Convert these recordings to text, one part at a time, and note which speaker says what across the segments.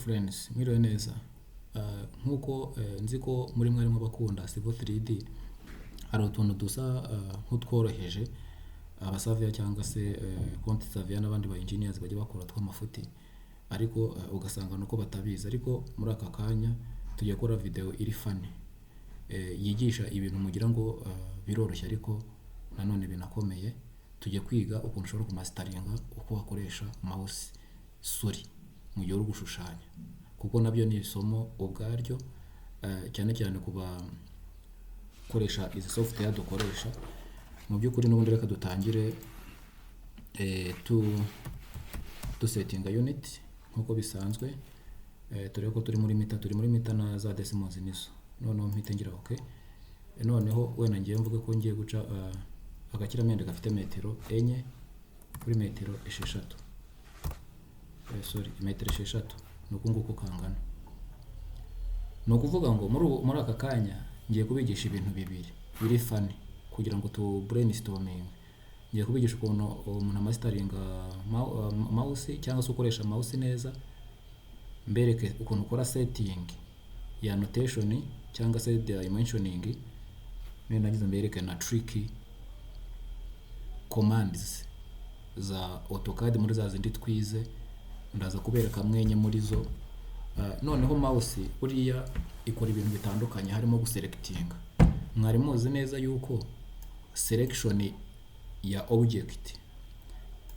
Speaker 1: Friends, mwiriwe neza. Nk'uko nzi ko muri mwe harimo abakunda Civil 3D, hari utuntu dusa nk'utworoheje abasurveyor cyangwa se quantity surveyor n'abandi ba engineers bajya bakora tw'amafuti, ariko ugasanga nuko batabizi. Ariko muri aka kanya tugiye gukora video iri funny, yigisha ibintu mugira ngo biroroshye ariko nanone binakomeye. Tugiye kwiga ukuntu ushobora kumasteringa uko wakoresha mouse, souris, mu gihe uri gushushanya, kuko nabyo ni isomo ubwaryo, cyane cyane ku bakoresha izi software dukoresha. Mu by'ukuri n'ubundi reka dutangire tu dusettinga unit nk'uko bisanzwe, turebe ko turi muri mita, turi muri mita na za decimals nizo. Noneho mpite ngira okay. Noneho wenda ngiye mvuge ko ngiye guca agakiramende gafite metero 4 kuri metero 6, sorry, metero 6, ni uku nguku kangana. Ni ukuvuga ngo muri aka kanya ngiye kubigisha ibintu bibiri biri funny kugira ngo tu brainstorming. Ngiye kubigisha ukuntu umuntu amasteringa mouse cyangwa se ukoresha mouse neza, mbereke ukuntu ukora setting ya annotation cyangwa se dimensioning, nindangiza mbereke na tricky commands za AutoCAD muri za zindi twize. Ndaza kubereka mwenye muri zo. Noneho mouse buriya ikora ibintu bitandukanye, harimo guselectinga. Mwari muzi neza yuko selection ya object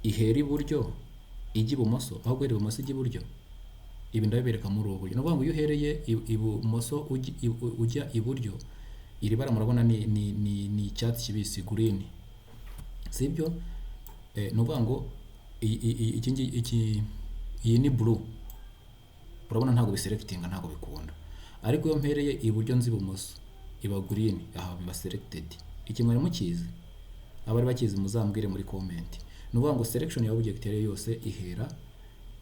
Speaker 1: ihera iburyo ijya ibumoso, aho guhera ibumoso ijya iburyo? Ibi ndabibereka muri ubu buryo. Ni ukuvuga ngo iyo uhereye ibumoso ujya iburyo, iri bara murabona ni icyatsi kibisi, green, sibyo? Ni ukuvuga ngo iki iyi ni blue. Urabona ntabwo biselectinga, ntabwo bikunda. Ariko iyo mpereye iburyo nzi ibumoso, iba green, aha biba selected. Iki mwari mukizi? Abari bakizi muzambwire muri comment. Ni ukuvuga ngo selection ya object iyo ari yo yose ihera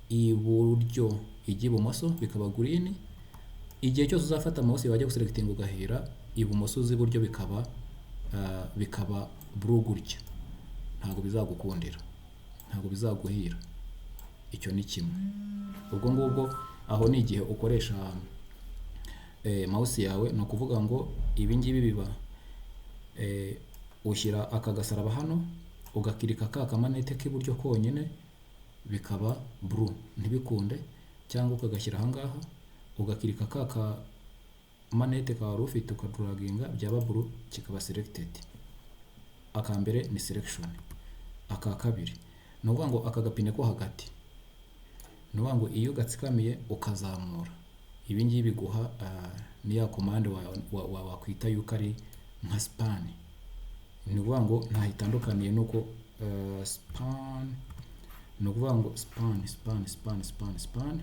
Speaker 1: iburyo ijya ibumoso, bikaba green. Igihe cyose uzafata mouse wajya guselectinga ugahera ibumoso uza iburyo, bikaba blue gutya, ntabwo bizagukundira, ntabwo bizaguhira. Icyo ni kimwe. Ubwo ngubwo aho ni igihe ukoresha mouse yawe. Ni ukuvuga ngo ibi ngibi biba ushyira aka gasaraba hano, ugakirika ka kamanete k'iburyo konyine, bikaba blue, ntibikunde, cyangwa ukagashyira aha ngaha, ugakirika ka kamanete kawe wari ufite, ukadraginga, byaba blue, kikaba selected. Aka mbere ni selection. Aka kabiri ni ukuvuga ngo aka gapine ko hagati, ni ukuvuga ngo iyo ugatsikamiye ukazamura, ibi ngibi biguha ni ya commande wakwita yuko ari nka span. Ni ukuvuga ngo ntaho itandukaniye nuko span, ni ukuvuga ngo span, span, span, span, span,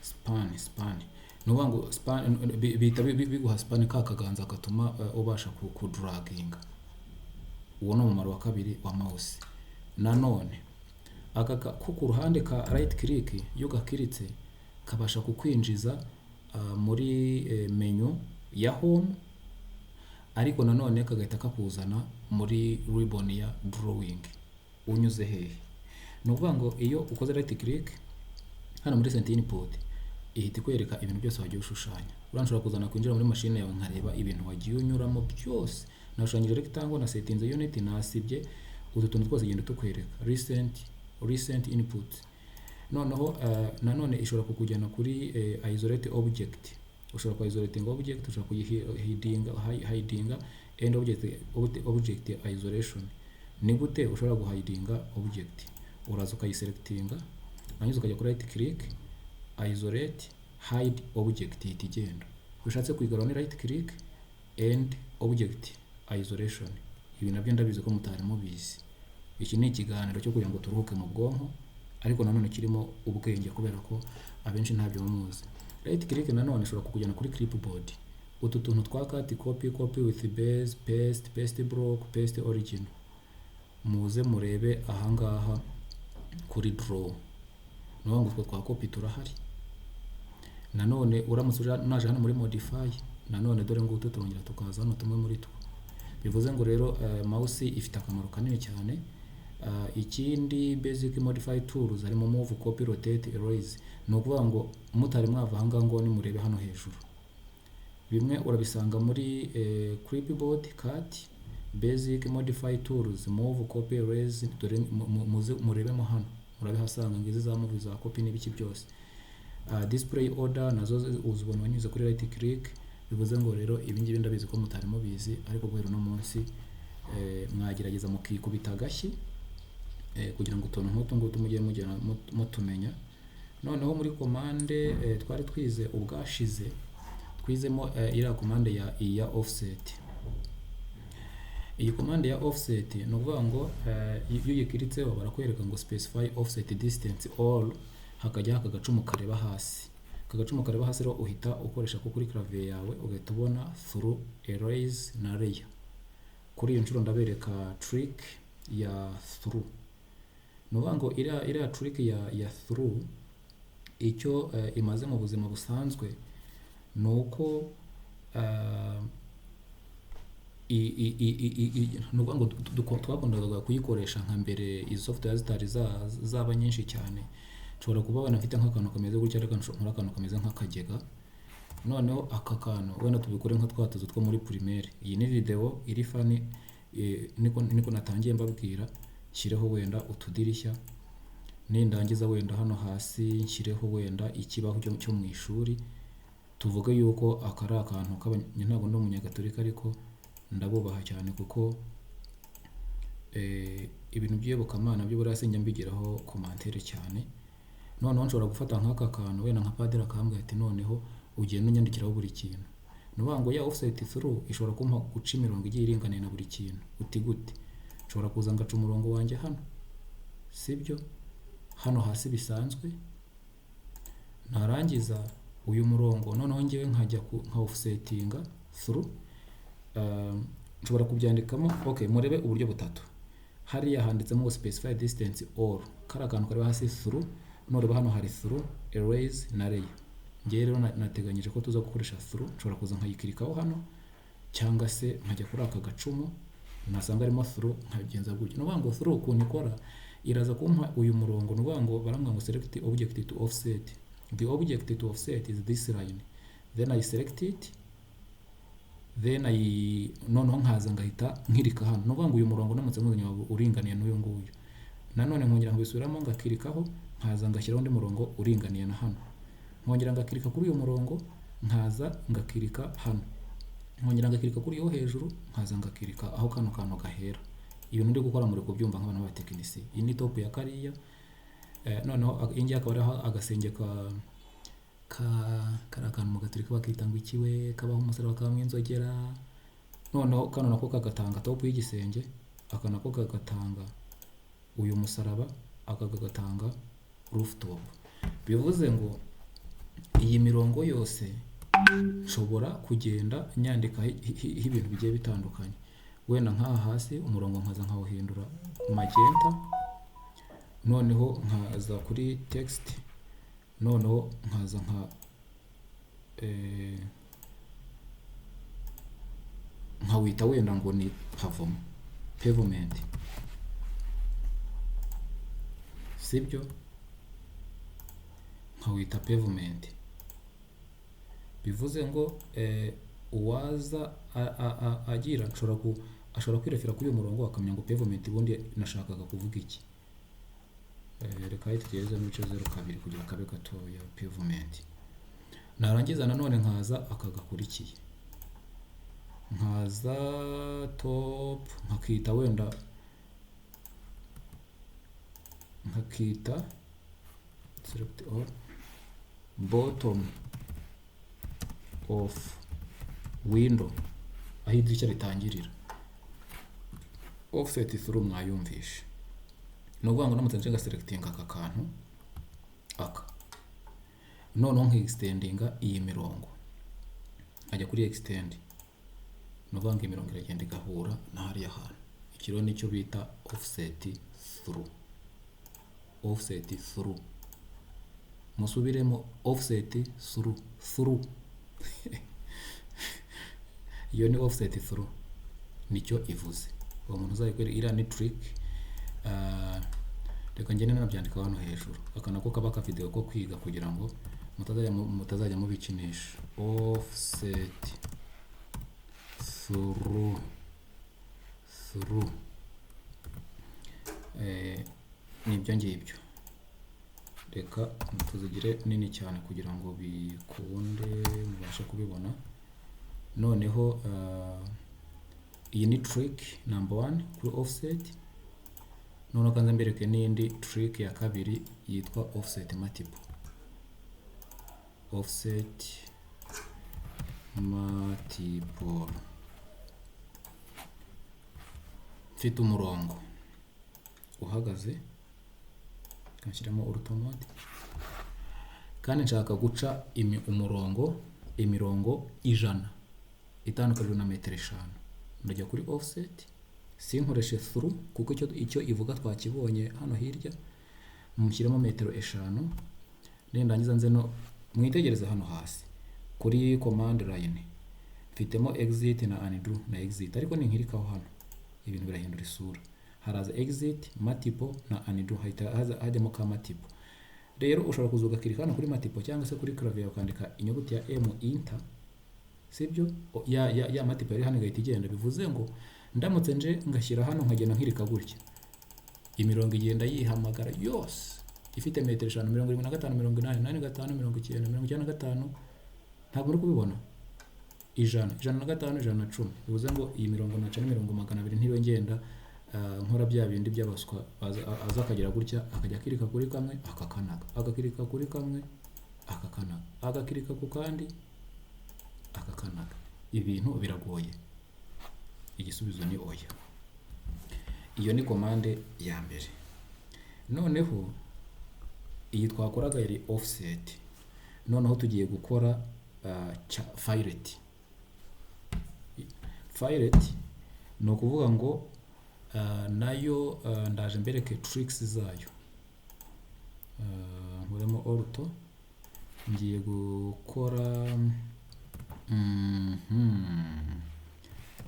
Speaker 1: span, span, ni ukuvuga ngo span bihita biguha span, ka kaganza gatuma ubasha kudraginga. Uwo ni umumaro wa kabiri wa mouse. Nanone aka ko ku ruhande ka right click, iyo ugakiritse kabasha kukwinjiza muri menu ya home, ariko nanone kagahita kakuzana muri ribbon ya drawing. Unyuze hehe? Ni ukuvuga ngo iyo ukoze right click hano muri recent input, ihita ikwereka ibintu byose wagiye ushushanya. Uriya nshobora kuzana kwinjira muri machine yawe, nkareba ibintu wagiye unyuramo byose. Nashushanyije rectangle, nasettinze unit, nasibye, utu tuntu twose genda tukwereka recent input. Noneho nanone ishobora kukujyana kuri isolate object. Ushobora ku isolating object, ushobora kuyihidinga, hidinga and object isolation. Ni gute ushobora guhidinga object? Uraza ukayiselectinga, warangiza ukajya kuri right click, isolate, hide object, ihita igenda. Ushatse kuyigarura ni right click and object isolation. Ibi nabyo ndabizi ko mutari mubizi. Iki ni ikiganiro cyo kugira ngo turuhuke mu bwonko, ariko nanone kirimo ubwenge, kubera ko abenshi ntabyo muzi. Right click nanone ishobora kukujyana kuri clipboard. Utu tuntu twa cut, copy, copy with base, paste, paste block, paste origin, muze murebe ahangaha kuri draw. Ni ukuvuga ngo utwo twa copy turahari. Nanone uramutse naje hano muri modify, nanone dore ngutu turongera tukaza hano tumwe muri two. Bivuze ngo rero mouse ifite akamaro kanini cyane. Ikindi basic modify tools harimo move, copy, rotate, erase. Ni ukuvuga ngo mutari mwava ahangaha ngo nimurebe hano hejuru, bimwe urabisanga muri clipboard cut, basic modify tools, move, copy, erase. Dore muze murebemo hano, murabihasanga. Ngizi za move, za copy n'ibiki byose. Display order nazo uzibona wanyuze kuri right click. Bivuze ngo rero ibi ngibi ndabizi ko mutari mubizi, ariko guhera uno munsi mwagerageza mukikubita agashyi kugira ngo utuntu nk'utu ngutu mujye mugera mutumenya. Noneho muri commande twari twize ubwashize, twizemo iriya commande ya iya offset. Iyi commande ya offset ni ukuvuga ngo iyo uyikiritseho barakwereka ngo specify offset distance all, hakajya aka gacumu kareba hasi. Aka gacumu kareba hasi rero uhita ukoresha ko kuri clavier yawe, ugahita ubona through, erase na layer. Kuri iyo nshuro ndabereka trick ya through. Ni ukuvuga ngo iriya trick ya through, icyo imaze mu buzima busanzwe ni uko ni ukuvuga ngo twakundaga kuyikoresha nka mbere izi software zitari zaba nyinshi cyane. Nshobora kuba wenda mfite nk'akantu kameze gutya, reka nkore akantu kameze nk'akagega. Noneho aka kantu wenda tubikore nka twa tuzu two muri primaire. Iyi ni video iri funny, niko natangiye mbabwira. Nshyireho wenda utudirishya, nindangiza wenda hano hasi nshyireho wenda ikibaho cyo mu ishuri. Tuvuge yuko aka ari akantu ntabwo ndi umunyagatolika, ariko ndabubaha cyane kuko ibintu by'iyobokamana byo buriya sinjya mbigiraho commentaire cyane. Noneho nshobora gufata nk'aka kantu, wenda nka padiri akambwira ati: "Noneho ugenda unyandikiraho buri kintu." Ni ukuvuga ngo ya offset through ishobora kumpa guca imirongo igiye iringaniye na buri kintu. Uti gute? Nshobora kuza ngaca umurongo wanjye hano, sibyo, hano hasi bisanzwe. Narangiza uyu murongo, noneho ngewe nkajya nka offsetinga through. Nshobora kubyandikamo. Okay, murebe uburyo butatu. Hariya handitsemo ngo specify distance all, kari akantu kareba hasi through. Nureba hano hari through, erase na layer. Ngewe rero nateganyije ko tuza gukoresha through. Nshobora kuza nkayikirikaho hano, cyangwa se nkajya kuri aka gacumu, nasanga harimo through nkabigenza gutyo. Ni ukuvuga ngo through ukuntu ikora, iraza kumpa uyu murongo. Ni ukuvuga ngo barambwira ngo select object to offset. The object to offset is this line. Then I select it, then I noneho nkaza ngahita nkirika hano. Ni ukuvuga ngo uyu murongo ndamutse nkuzanye waba uringaniye n'uyu nguyu. Nanone nkongera nkabisubiramo, ngakirikaho, nkaza ngashyiraho undi murongo uringaniye na hano, nkongera ngakirika kuri uyu murongo, nkaza ngakirika hano, nkongera ngakirika kuri yo hejuru, nkaza ngakirika aho kano kantu gahera. Ibintu ndi gukora muri kubyumva nk'abantu b'abatekinisiye. Iyi ni top ya kariya. Noneho iyi ngiyi akaba ariho agasenge ka kari akantu mu Gaturika bakita ngo ikiwe kabaho umusaraba, kabamo inzogera. Noneho kano nako kagatanga top y'igisenge, aka nako kagatanga uyu musaraba, aka kagatanga rooftop. Bivuze ngo iyi mirongo yose nshobora kugenda nyandikaho ibintu bigiye bitandukanye. Wenda nk'aha hasi umurongo nkaza nkawuhindura magenta, noneho nkaza kuri text, noneho nkaza nkawita wenda ngo ni pavement, sibyo? Nkawita pavement. Bivuze ngo uwaza agira ashobora kwirefera kuri uyu murongo, akamenya ngo pavement ubundi nashakaga kuvuga iki. Reka tugereze n'ibice 02 kugira kabe gatoya, pavement. Narangiza nanone nkaza aka gakurikiye, nkaza top, nkakita wenda nkakita select all, bottom of window, aho idirishya ritangirira. Offset through mwayumvishe. Ni ukuvuga ngo ndamutse nje ngaselectinga aka kantu aka, noneho nkiextendinga iyi mirongo, nkajya kuri extend, ni ukuvuga ngo imirongo iragenda igahura na hariya hantu. Iki rero nicyo bita offset through. Offset through, musubiremo: offset through. Through, iyo ni offset through, nicyo ivuze. Uwo muntu uzayikora, iriya ni trick. Reka ngende nabyandika hano hejuru. Aka nako kaba akavideo ko kwiga kugira ngo mutazajya mubikinisha. Offset through nibyo ngibyo. Reka tuzigire nini cyane kugira ngo bikunde mubashe kubibona. Noneho iyi ni trick number one kuri offset. Noneho kanze mbereke n'indi trick ya kabiri yitwa offset multiple. Offset multiple, mfite umurongo uhagaze, nshyiramo ortho mode, kandi nshaka guca umurongo imirongo 100 itandukanijwe na metero 5. Ndajya kuri offset, sinkoreshe through kuko icyo ivuga twakibonye hano hirya. Mushyiremo metero 5, nindangiza nze no mwitegereze hano hasi kuri command line mfitemo exit na undo na exit, ariko ninkirikaho hano ibintu birahindura isura. Haraza exit, multiple na undo, hahita hajyamo ka multiple. Rero ushobora kuza ugakirika hano kuri multiple cyangwa se kuri clavier ukandika inyuguti ya M, enter, sibyo? Ya multiple yari hano igahita igenda. Bivuze ngo ndamutse nje ngashyira hano nkagenda nkirika gutya, imirongo igenda yihamagara yose ifite metero 5, 75, 80, 85, 90, 95. Ntabwo muri kubibona? 100, 105, 110. Bivuze ngo iyi mirongo naca n'imirongo 200 ntiriwe ngenda nkora bya bindi by'abaswa aza akagira gutya, akajya akirika kuri kamwe akakanaga, agakirika kuri kamwe akakanaga, agakirika ku kandi akakanaga. Ibintu biragoye. Igisubizo ni oya. Iyo ni commande ya mbere. Noneho iyi twakoraga yari offset. Noneho tugiye gukora fillet. Fillet ni ukuvuga ngo nayo ndaje mbereke tricks zayo. Nkuremo ortho, ngiye gukora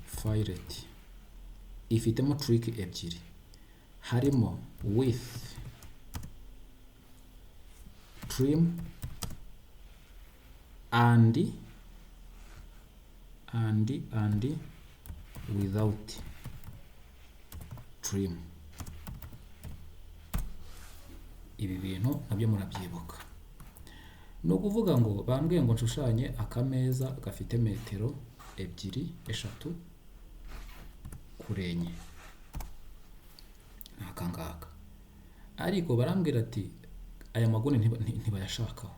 Speaker 1: fillet. Ifitemo trick ebyiri, harimo with trim and without trim. Ibi bintu nabyo murabyibuka. Ni ukuvuga ngo bambwiye ngo nshushanye akameza gafite metero 2, 3 kuri 4, ni aka ngaka. Ariko barambwira ati aya maguni ntibayashakaho.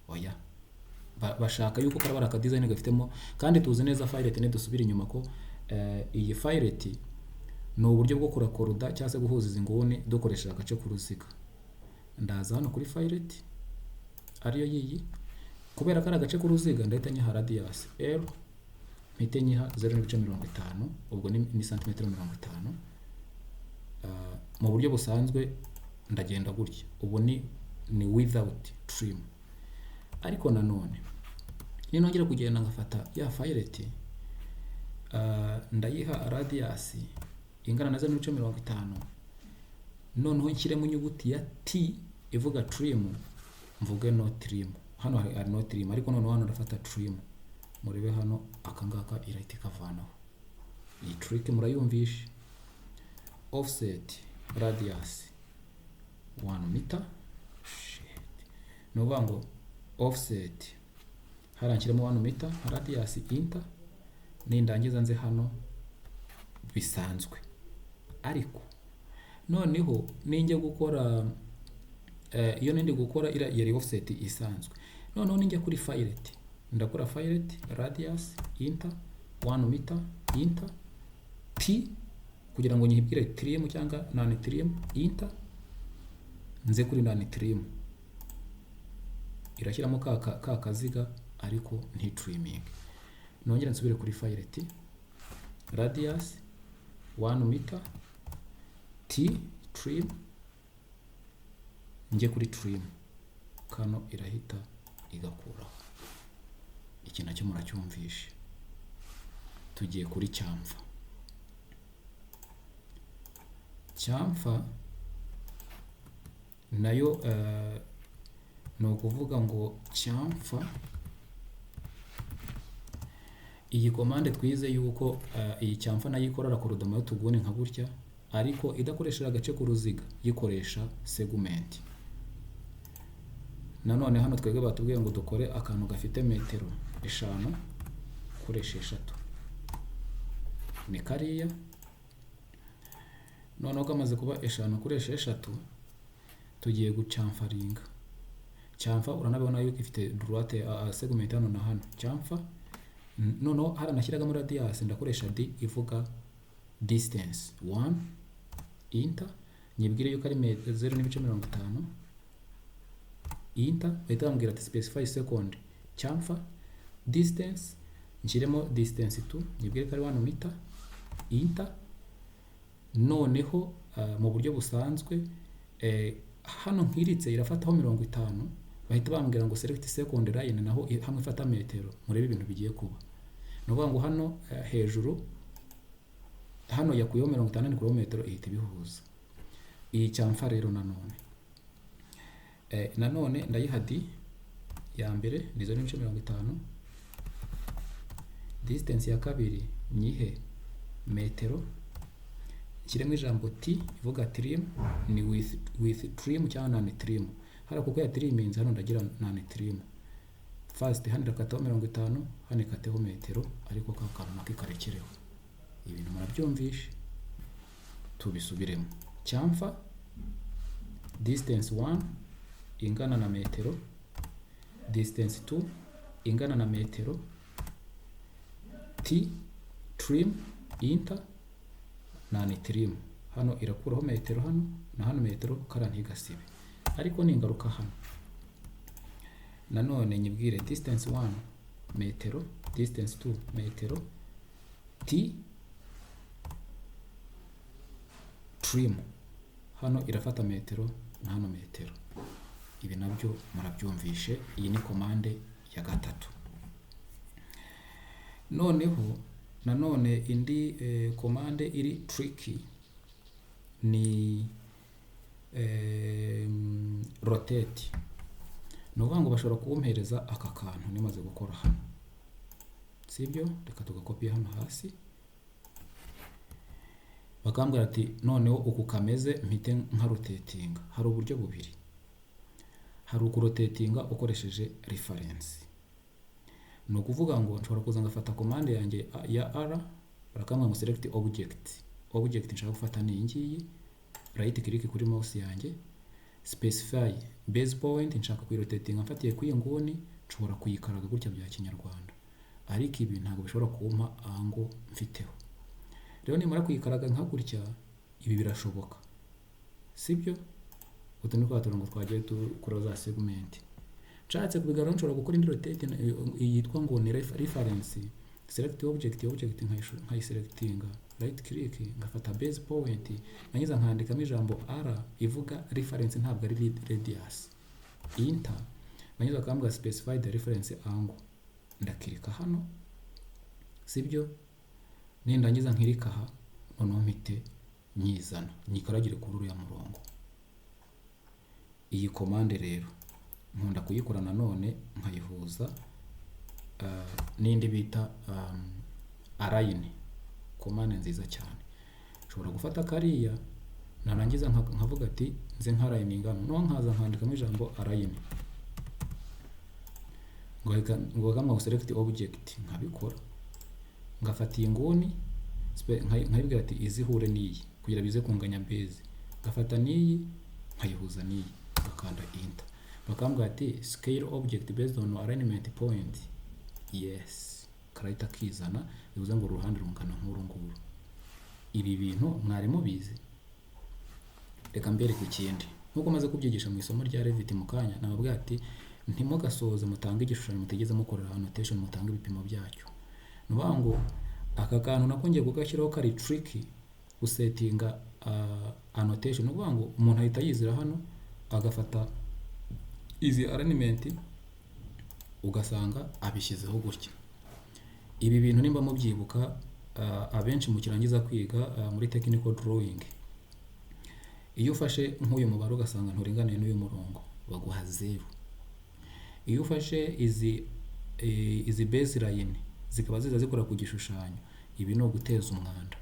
Speaker 1: Oya, bashaka yuko karaba ari akadesign gafitemo. Kandi tuzi neza fillet, nidusubira inyuma ko iyi fillet ni uburyo bwo kurakoruda cyangwa se guhuza izi nguni dukoresheje agace k'uruziga. Ndaza hano kuri fillet ariyo yiyi, kubera ko ari agace k'uruziga ndahita nyiha radius L, mpite nyiha 0.50, ubwo ni santimetero 50. Mu buryo busanzwe ndagenda gutya, ubu ni without trim. Ariko nanone ninongera kugenda ngafata ya fillet, ndayiha radius ingana na 0.50, noneho nshyiremo inyuguti ya T ivuga trim, mvuge no trim. Hano hari no trim, ariko noneho hano ndafata trim. Murebe hano aka ngaka irahita ikavanaho. Iyi trick murayumvishe. Offset radius 1 meter, shit. Ni ukuvuga ngo offset hariya nshyiremo 1 meter radius, enter, nindangiza nze hano bisanzwe. Ariko noneho ninjya gukora iyo nindi gukora iriya yari offset isanzwe, noneho ninjya kuri fillet ndakora fillet radius, enter, 1 meter, enter, T kugira ngo nyibwire trim cyangwa non trim, enter, nze kuri non trim, irashyiramo ka kaziga ariko ntitrimming. Nongere nsubire kuri fillet radius 1 meter, T trim, njye kuri trim, kano irahita igakuraho. Iki nacyo muracyumvishe. Tugiye kuri chamfer. Chamfer nayo ni ukuvuga ngo chamfer, iyi commande twize yuko iyi chamfer nayo ikora raccordement y'utuguni nka gutya, ariko idakoresheje agace k'uruziga, yikoresha segment. Nanone hano twebwe batubwiye ngo dukore akantu gafite metero 5 kuri 6, ni kariya. Noneho kamaze kuba 5 kuri 6, tugiye guchamferinga. Chamfer uranabibona yuko ifite droite segment hano na hano. Chamfer, noneho hariya nashyiragamo radius, ndakoresha d ivuga distance 1, enter, nyibwire yuko ari 0.50, enter. Bahita bambwira ati "Specify second chamfer distance." Nshyiremo distance 2, nyibwire ko ari 1 meter, enter. Noneho mu buryo busanzwe hano nkiritse irafataho 50. Bahita bambwira ngo "Select second line", naho hamwe ifata metero. Murebe ibintu bigiye kuba. Ni ukuvuga ngo hano hejuru hano yakuyeho 50, ni metero, ihita ibihuza. Iyi chamfer rero nanone ndayiha d ya mbere ni 0.50, distance ya kabiri nyihe metero, nshyiremo ijambo t ivuga trim, ni with trim cyangwa non trim. Hariya kuko ya triminze, hano ndagira non trim. First hano irakataho 50, hano ikateho metero, ariko ka kantu nako ikarekereho. Ibintu murabyumvishe? Tubisubiremo. Chamfer, distance 1 ingana na metero, distance 2 ingana na metero, t trim, enter, non trim. Hano irakuraho metero, hano na hano metero, kariya ntigasibe. Ariko ningaruka hano nanone nyibwire distance 1 metero, distance 2 metero, t trim, hano irafata metero na hano metero. Ibi nabyo murabyumvishe? Iyi ni commande ya gatatu. Noneho nanone indi commande iri tricky ni rotate. Ni ukuvuga ngo bashobora kumpereza aka kantu nimaze gukora hano, sibyo? Reka tugakopiye hano hasi. Bakambwira ati noneho uku kameze mpite nkarotatinga. Hari uburyo bubiri. Hari ukurotatinga ukoresheje reference. Ni ukuvuga ngo nshobora kuza ngafata commande yanjye ya R, barakambwira ngo "Select object." Object nshaka gufata ni iyi ngiyi, right click kuri mouse yanjye, specify base point. Nshaka kuyirotatinga mfatiye kuri iyi nguni. Nshobora kuyikaraga gutya bya kinyarwanda, ariko ibi ntabwo bishobora kumpa angle mfiteho. Rero nimara kuyikaraga nka gutya, ibi birashoboka, sibyo? Utu ni twa turongo twagiye dukora za segment. Nshatse kubigarura, nshobora gukora indi rotate yitwa ngo ni reference. Select object, object nkayiselectinga, right click, ngafata base point, nangiza nkandikamo ijambo R ivuga reference, ntabwo ari radius, enter. Nangiza bakambwira "Specify the reference angle." Ndakirika hano, sibyo? Nindangiza nkirika aha, noneho mpite nyizana nyikaragire kuri uriya murongo. Iyi commande rero nkunda kuyikora nanone nkayihuza n'indi bita align, commande nziza cyane. Nshobora gufata kariya, narangiza nkavuga ati nze nkaaligninga, noneho nkaza nkandikamo ijambo align, ngo ngo "Select object." Nkabikora, ngafata iyi nguni, nkayibwira ati izihure n'iyi kugira bize kunganya base, ngafata n'iyi nkayihuza n'iyi, ngakanda enter. Bakambwira ati "Scale object based on alignment point." Yes, karahita kizana, bivuze ngo uruhande rungana nk'uru nguru. Ibi bintu mwari mubizi? Reka mbereke ikindi. Nk'uko maze kubyigisha mu isomo rya Revit mu kanya, nababwira ati ntimugasoze mutange igishushanyo mutigeze mukorera annotation, mutange ibipimo byacyo. Ni ukuvuga ngo aka kantu nako ngiye kugashyiraho, kari tricky gusettinga annotation. Ni ukuvuga ngo umuntu ahita yizira hano agafata izi alignment, ugasanga abishyizeho gutya. Ibi bintu nimba mubyibuka, abenshi mukirangiza kwiga muri technical drawing. Iyo ufashe nk'uyu mubare ugasanga nturinganiye n'uyu murongo, baguha 0. Iyo ufashe izi baseline zikaba ziza zikora ku gishushanyo, ibi ni uguteza umwanda,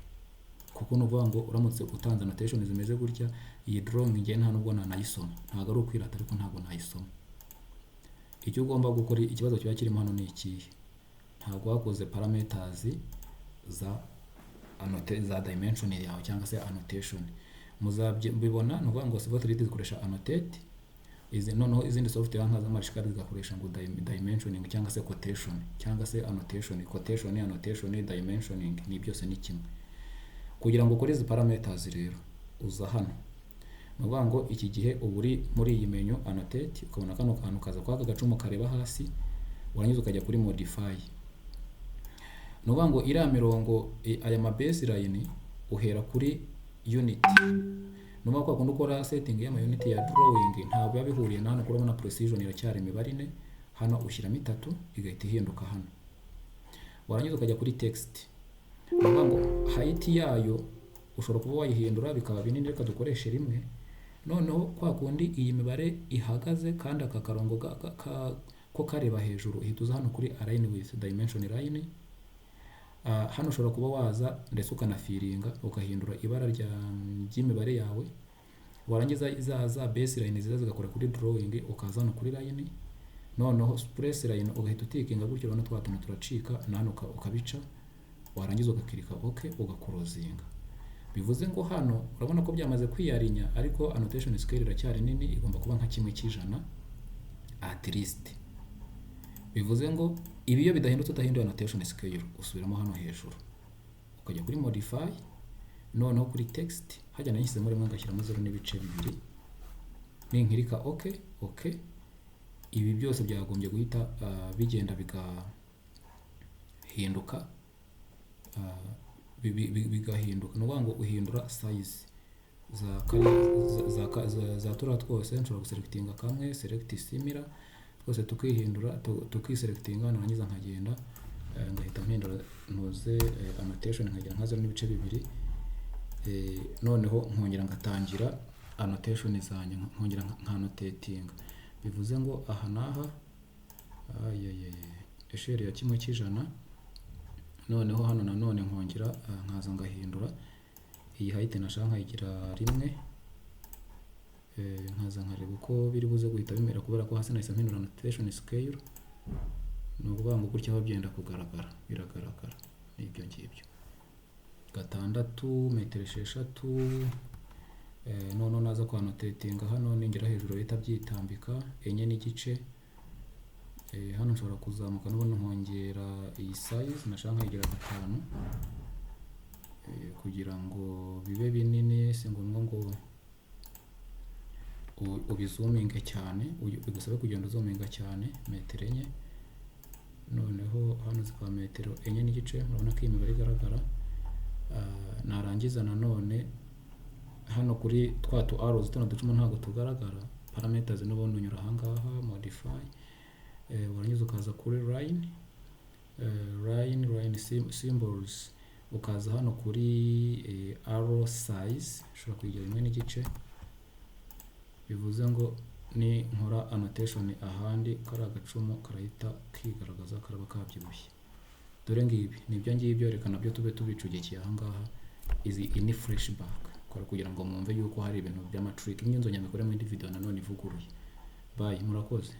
Speaker 1: kuko ni ukuvuga ngo uramutse utanze annotation zimeze gutya, iyi drawing ngiye nta nubwo nanayisoma. Ntabwo ari ukwirata, ariko ntabwo nayisoma. Icyo ugomba gukora, ikibazo kiba kirimo hano ni ikihe? Ntabwo wakoze parameters za dimension yawe cyangwa se annotation. Muzabibona, ni ukuvuga ngo Civil 3D zikoresha annotate izi, noneho izindi software nka z'amashikari zigakoresha ngo dimensioning cyangwa se quotation cyangwa se annotation. Quotation, annotation, dimensioning ni byose ni kimwe. Kugira ngo ukore izi parameters rero, uza hano, ni ukuvuga ngo iki gihe uba uri muri iyi menu annotate, ukabona kano kantu kaza kwaka gacumu kareba hasi, warangiza ukajya kuri modify. Ni ukuvuga ngo iriya mirongo, aya ma baseline, uhera kuri unit. Ni ukuvuga ko kundi ukora setting y'ama unit ya drawing ntabwo biba bihuriye na hano. Kurabona precision iracyari imibare 4, hano ushyiramo 3, igahita ihinduka hano. Warangiza ukajya kuri text. Ni ukuvuga ngo height yayo ushobora kuba wayihindura bikaba binini, reka dukoreshe 1. Noneho kwa kundi iyi mibare ihagaze kandi aka karongo ko kareba hejuru, uhita uza hano kuri align with dimension line. Hano ushobora kuba waza ndetse ukanafillinga, ugahindura ibara ry'imibare yawe. Warangiza za baseline ziza zigakora kuri drawing, ukaza hano kuri line, noneho splice line ugahita utickinga gutyo, urabona twa tuntu turacika, na hano ukabica. Warangiza ugaclicka OK, ugaclosinga. Bivuze ngo hano urabona ko byamaze kwiyarinya, ariko annotation scale iracyari nini, igomba kuba nka 1% at least. Bivuze ngo ibi iyo bidahindutse, udahinduye annotation scale, usubiramo hano hejuru ukajya kuri modify, noneho kuri text hajya nashyizemo 1, ngashyiramo 0.2. Ninclicka OK, ibi byose byagombye guhita bigenda bigahinduka, bigahinduka. Ni ukuvuga ngo uhindura size za kariya za turiya twose. Nshobora guselectinga kamwe, select similar, twose tukihindura, tukiselectinga, narangiza nkagenda ngahita mpindura ntuze annotation, nkagira nka 0.2, noneho nkongera ngatangira annotation zanjye, nkongera nka annotatinga. Bivuze ngo aha n'aha ayayaya échelle ya 1%. Noneho hano nanone nkongera nkaza ngahindura iyi height, nashaka nkayigira 1, nkaza nkareba uko biri buze guhita bimera, kubera ko hasi nahise mpindura annotation scale. Ni ukuvuga ngo gutya aho byenda kugaragara biragaragara, ni ibyo ngibyo. 6, metero 6. Noneho naza kwanotatinga hano, ningera hejuru bihita byitambika 4.5. Hano nshobora kuzamuka n'ubundi nkongera iyi size, nashaka nkayigira 5, kugira ngo bibe binini. Si ngombwa ngo ubizoominge cyane, bigusabe kugenda uzoominga cyane. Metero 4, noneho hano zikaba metero 4.5. Urabona ko iyi mibare igaragara. Narangiza nanone hano kuri twa tu arrows, tuno ducuma ntabwo tugaragara. Parameters n'ubundi unyura ahangaha modify, warangiza ukaza kuri line, line symbols, ukaza hano kuri arrow size, ushobora kuyigira 1.5. Bivuze ngo ni nkora annotation ahandi, kariya gacumu karahita kigaragaza, karaba kabyibushye. Dore ngibi, nibyo ngibyo. Reka nabyo tube tubicugikiye ahangaha. Izi iyi ni flashback kora kugira ngo mwumve yuko hari ibintu by'amatrick. Imwe nzongera mbikore mu indi video nanone ivuguruye. Bye, murakoze.